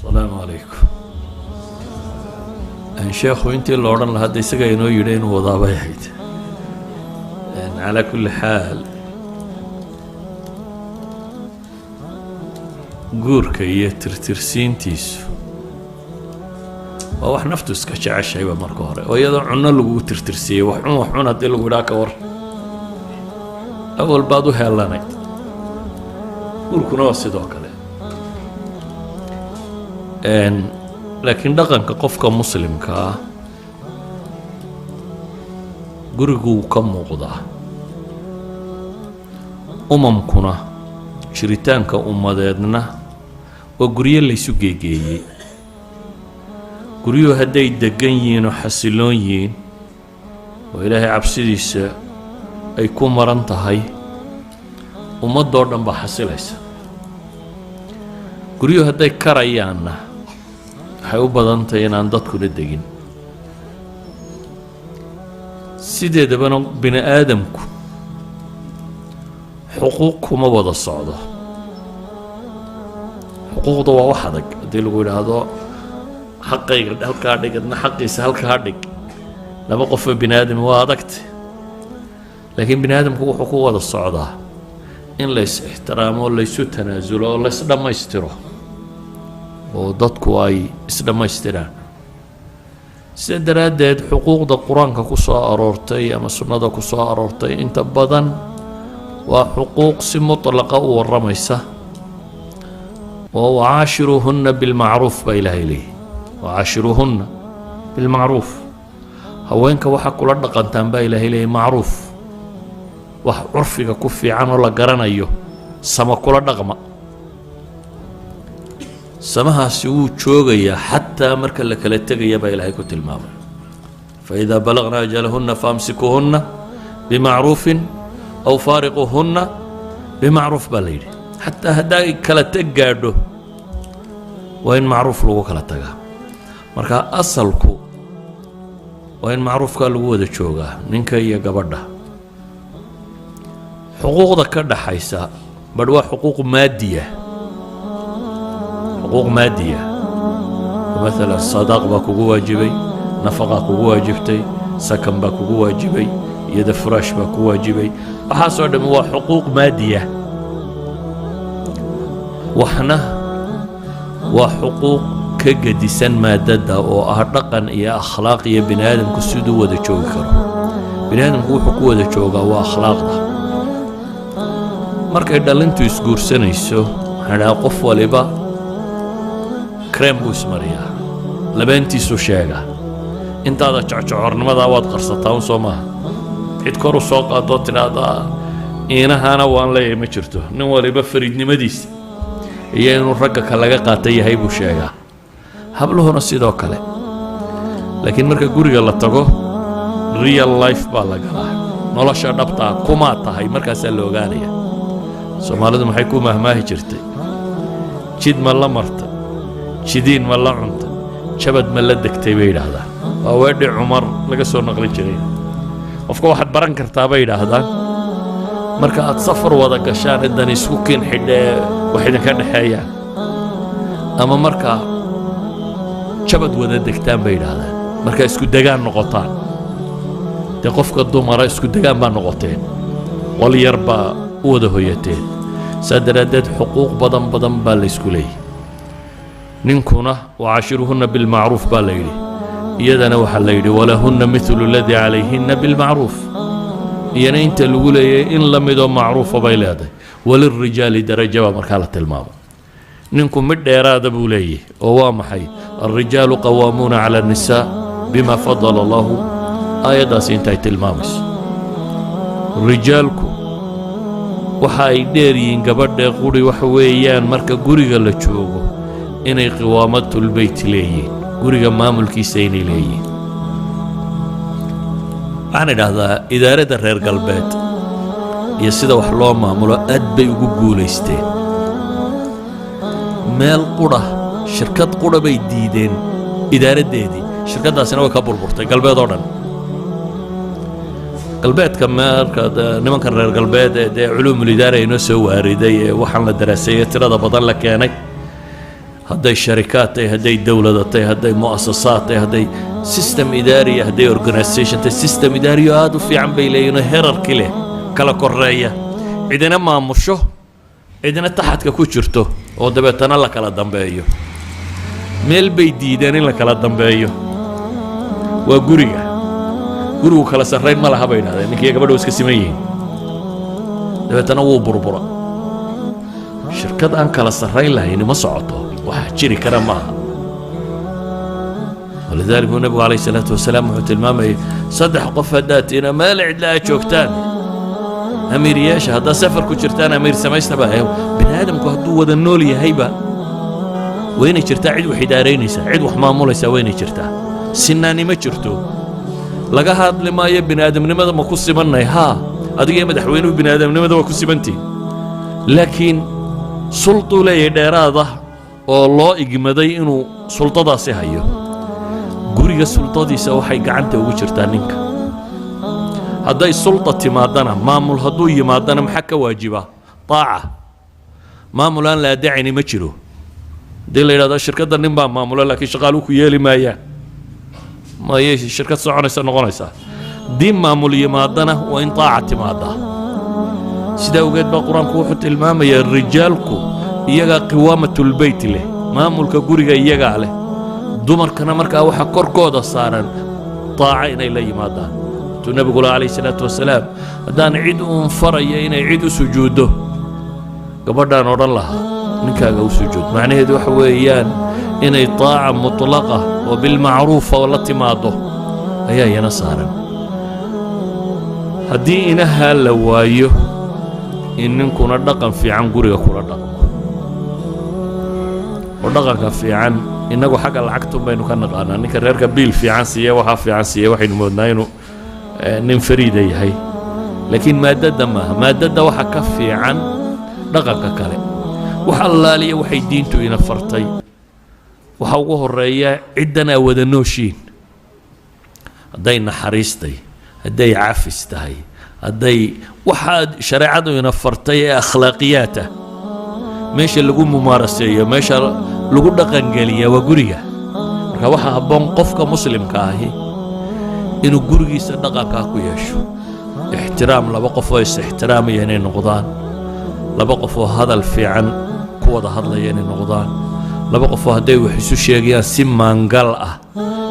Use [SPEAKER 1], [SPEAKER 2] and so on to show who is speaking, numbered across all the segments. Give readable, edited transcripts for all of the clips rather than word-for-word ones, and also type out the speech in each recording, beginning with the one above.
[SPEAKER 1] Asalaamu calaykum. Sheekhu intii la odhan lahaa de isagaa inoo yidhi inuu wadaabay ahayd. Calaa kulli xaal, guurka iyo tirtirsiintiisu waa wax naftu iska jeceshayba marka hore, oo iyadoo cunno lagugu tirtirsiiyey. Wax cun, wax cun haddii lagu idhaha, ka war awal baad u heellanayd. Guurkuna waa sidoo kale, laakiin dhaqanka qofka muslimka ah guriguu ka muuqdaa. Umamkuna, jiritaanka ummadeedna waa guryo laysu geegeeyey. Guryuhu hadday degan yihiin oo xasiloon yihiin oo Ilaahay cabsidiisa ay ku maran tahay, ummaddoo dhan baa xasilaysa. Guryuhu hadday karayaanna, waxay u badan tahay inaan dadkuna degin. Sideedabana bini aadamku xuquuq kuma wada socdo. Xuquuqda waa wax adag. Haddii lagu yidhaahdo xaqayga halkaa dhig, adna xaqiisa halkaa dhig, laba qofoo bini aadami waa adagte. Laakiin bini aadamku wuxuu ku wada socdaa in lays ixtiraamo, laysu tanaasulo oo lays dhammaystiro, oo dadku ay isdhammaystiraan. Sida daraaddeed xuquuqda Qur-aanka ku soo aroortay ama sunnada ku soo aroortay inta badan waa xuquuq si mutlaqa u warramaysa, oo وعاشروهن بالمعروف baa Ilaahay leeyahy. وعاشروهن بالمعروف, haweenka waxaa kula dhaqantaan baa Ilaahay leeyahy macruuf, wax curfiga ku fiican oo la garanayo. Sama kula dhaqma, samahaasi wuu joogayaa xataa marka la kala tegaya baa Ilaahay ku tilmaamay: فإذا بلغن أجلهن فأمسكوهن بمعروف أو فارقوهن بمعروف baa la yidhi. Xataa haddaa kala teg gaadho, waa in macruuf lagu kala tagaa. Marka asalku waa in macruufkaa lagu wada joogaa ninka iyo gabadha. Xuquuqda ka dhaxaysa badh waa xuquuq maadiya, xuquuq maadiya. Maalan sadaaq baa kugu waajibay, nafaqaa kugu waajibtay, sakan baa kugu waajibay, iyada furaash baa ku waajibay. Waxaasoo dhammi waa xuquuq maadiya. Waxna waa xuquuq ka gedisan maadadda, oo ah dhaqan iyo akhlaaq iyo bini aadamku siduu wada joogi karo. Bini aadamku wuxuu ku wada joogaa waa akhlaaqda. Markay dhallintu isguursanayso, waxaan idhahaa qof waliba cream buu ismariyaa, labeentiisuu sheegaa. Intaada jecjocornimadaa waad qarsataa un, soo maaha? Cid kor u soo qaadoo tidhaahdaa iinahana waan leeyahay ma jirto. Nin waliba fariidnimadiisa iyo inuu ragga ka laga qaata yahay buu sheegaa, habluhuna sidoo kale. Laakiin marka guriga la tago, real life baa la galaa, nolosha dhabtaa kumaa tahay markaasaa la ogaanaya. Soomaalidu maxay ku mahmaahi jirtay? Jid ma la martay, jidiin ma la cuntay, jabad ma la degtay bay yidhaahdaan. Waa weedhii Cumar laga soo naqlin jiray. Qofka waxaad baran kartaa, bay yidhaahdaan, marka aad safar wada gashaan, idan isku kiin xidhee wax idinka dhexeeyaan, ama markaa jabad wada degtaan, bay yidhaahdaan, markaa isku degaan noqotaan. Dee qofka dumara isku degaan baa noqoteen, qol yar baa u wada hoyateen. Saa daraaddeed xuquuq badan badan baa la isku leeyahy. Ninkuna وعاشروهن بالمعروف baa la yidhi, iyadana waxaa la yidhi ولهن مثل الذي عليهن بالمعروف. Iyana inta lagu leeyahay in la midoo macruufa bay leedahay. وللرجال درجة baa markaa la tilmaamo. Ninku mid dheeraada buu leeyahy, oo waa maxay? الرجال قوامون على النساء بما فضل الله, aayaddaasi intay tilmaamayso. Rijaalku waxa ay dheer yihiin gabadhee quri waxa weeyaan marka guriga la joogo inay قوامة البيت leeyihiin, guriga maamulkiisa inay leeyihiin. Waxaan idhaahdaa idaaradda reer galbeed iyo sida wax loo maamulo aad bay ugu guulaysteen. Meel qudha, shirkad qudha bay diideen idaaraddeedii, shirkaddaasina way ka burburtay galbeed oo dhan. Galbeedka marka nimankan reer galbeed ee dee علوم الإدارة inoo soo waariday ee waxaan la daraaseeyey tirada badan la keenay. Hadday sharikaad tahay, hadday dowlada tahay, hadday mu'asasaad tahay, hadday system idaariya, hadday organisation tahay, system idaariyo aada u fiican bay leeyihin oo hierarchy leh, kala koreeya, cidina maamusho, cidina taxadka ku jirto, oo dabeetana la kala dambeeyo. Meel bay diideen in la kala dambeeyo, waa guriga. Gurigu kala sarrayn ma laha bay idhahdeen, ninkiiyo gabadha wa iska siman yihiin. Dabeetana wuu burbura. Shirkad aan kala sarrayn lahayni ma socoto, waxa jiri kara maaha. ولذلك uu nebigu عليه الصلاة والسلام wuxuu tilmaamayay saddex qof haddaad tiina meel cidla aad joogtaan, amiir yeesha. Haddaad safar ku jirtaan, amiir samaystaba. Bini aadamku hadduu wada nool yahayba, waa inay jirtaa cid wax idaaraynaysa, cid wax maamulaysa waa inay jirtaa. Sinaani ma jirto. Laga hadli maayo bini aadamnimada ma ku simannay. Haa, adiga iyo madaxweynuhu bini aadamnimada waa ku simantihin, laakiin sultuu leeyahay dheeraada oo loo igmaday inuu sultadaasi hayo. Guriga sultadiisa waxay gacanta ugu jirtaa ninka. Hadday sulta timaadana, maamul hadduu yimaadana, maxaa ka waajiba? Taaca. Maamul aan la adeecayni ma jiro. Haddii la yidhahdo shirkadda nin baa maamula, laakiin shaqaaluhu ku yeeli maayaan, mayay shirkad soconaysa noqonaysaa? Haddii maamul yimaadana, waa in taaca timaadaa. Sidaa awgeed baa Qur-aanku wuxuu tilmaamayaa rijaalku iyagaa قوامة البيت leh, maamulka guriga iyagaa leh. Dumarkana markaa waxaa korkooda saaran taaca inay la yimaadaan. Intuu nebigu la عليه الصلاة والسلام, haddaan cid uun faraya inay cid u sujuuddo, gabadhaan odhan lahaa ninkaaga u sujuud. Macnaheedu waxa weeyaan inay taaca mutlaqa oo bilmacruufa oo la timaaddo ayaa iyana saaran. Haddii inahaa la waayo, in ninkuna dhaqan fiican guriga kula dhaqmo, oo dhaqanka fiican innagu xagga lacagtun baynu ka naqaanaa. Ninka reerka biil fiican siiya, waxaa fiican siiya, waxaynu moodnaa inuu nin fariida yahay, laakiin maaddadda maaha. Maaddadda waxa ka fiican dhaqanka kale. Wax allaaliya waxay diintu ina fartay, waxa ugu horeeya ciddan aa wada nooshiin, hadday naxariistay, hadday cafis tahay, hadday waxaad shareecadu ina fartay ee akhlaaqiyaat ah, meesha lagu mumaaraseeyo, meesha lagu dhaqangeliya waa guriga. Marka waxaa habboon qofka muslimka ahi inuu gurigiisa dhaqankaa ku yeesho ixtiraam. Laba qof oo is-ixtiraamaya inay noqdaan, laba qof oo hadal fiican ku wada hadlaya inay noqdaan, laba qof oo hadday wax isu sheegayaan si maangal ah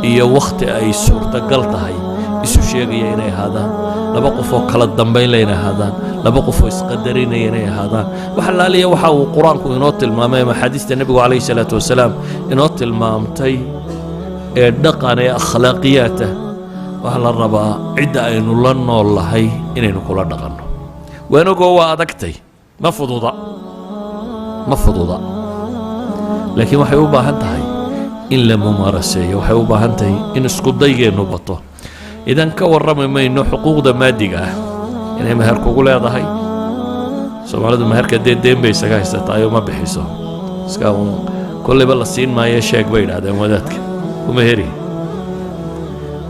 [SPEAKER 1] iyo wakhti ay suurtagal tahay isu sheegaya inay ahaadaan, laba qof oo kala dambayn la inay ahaadaan, laba qof oo isqadarinaya inay ahaadaan. Wax allaaliya waxa uu Qur-aanku inoo tilmaamay ama axaadiista nebigu عليه الصلاة والسلام inoo tilmaamtay ee dhaqan ee akhlaaqiyaata, waxaa la rabaa cidda aynu la nool lahay inaynu kula dhaqanno. Waanogoo waa adagtay, ma fududa, ma fududa, laakiin waxay u baahan tahay in la mumaaraseeyo, waxay u baahan tahay in isku daygeennu bato. Idan ka warrami mayno xuquuqda maadiga ah inay meher kugu leedahay. Soomaalidu meherka dee deen bay isaga haysataayoo ma bixiso. Iska uun kollayba la siin maayo, sheeg bay idhahdeen wadaadka kuma heri,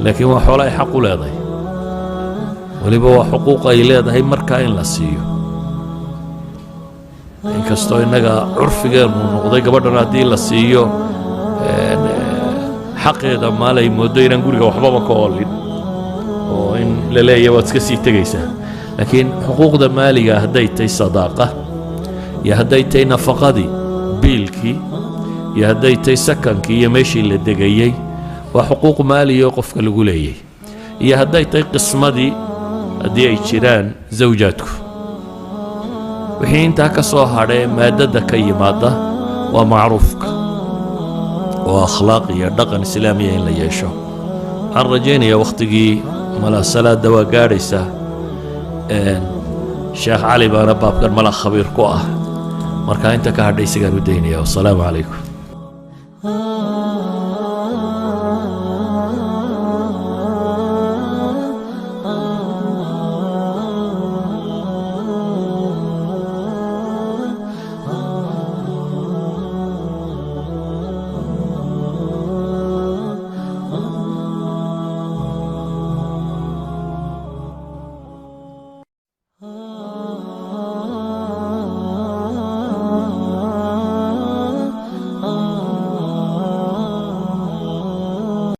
[SPEAKER 1] laakiin waa xoolo ay xaq u leedahay. Weliba waa xuquuq ay leedahay markaa in la siiyo, inkastoo innaga curfigeennu noqday gabadhan haddii la siiyo xaqeeda maal ay mooddo inaan guriga waxbaba ka oolin oo in la leeyahay waad iska sii tegaysaa. Laakiin xuquuqda maaliga, hadday tahay sadaaqa iyo hadday tahay nafaqadii, biilkii, iyo hadday tahay sakankii iyo meeshii la degayey, waa xuquuq maaliya oo qofka lagu leeyay. Iyo hadday tahay qismadii, haddii ay jiraan zawjaadku. Wixii intaa ka soo hadhee maaddada ka yimaada waa macruufka oo akhlaaq iyo dhaqan islaamiya in la yeesho. Waxaan rajaynayaa wakhtigii mala salaada waa gaadhaysaa. Sheekh Cali baana baabkan mala khabiir ku ah, marka inta ka hadhay isagaan u daynaya. Wasalaamu calaykum.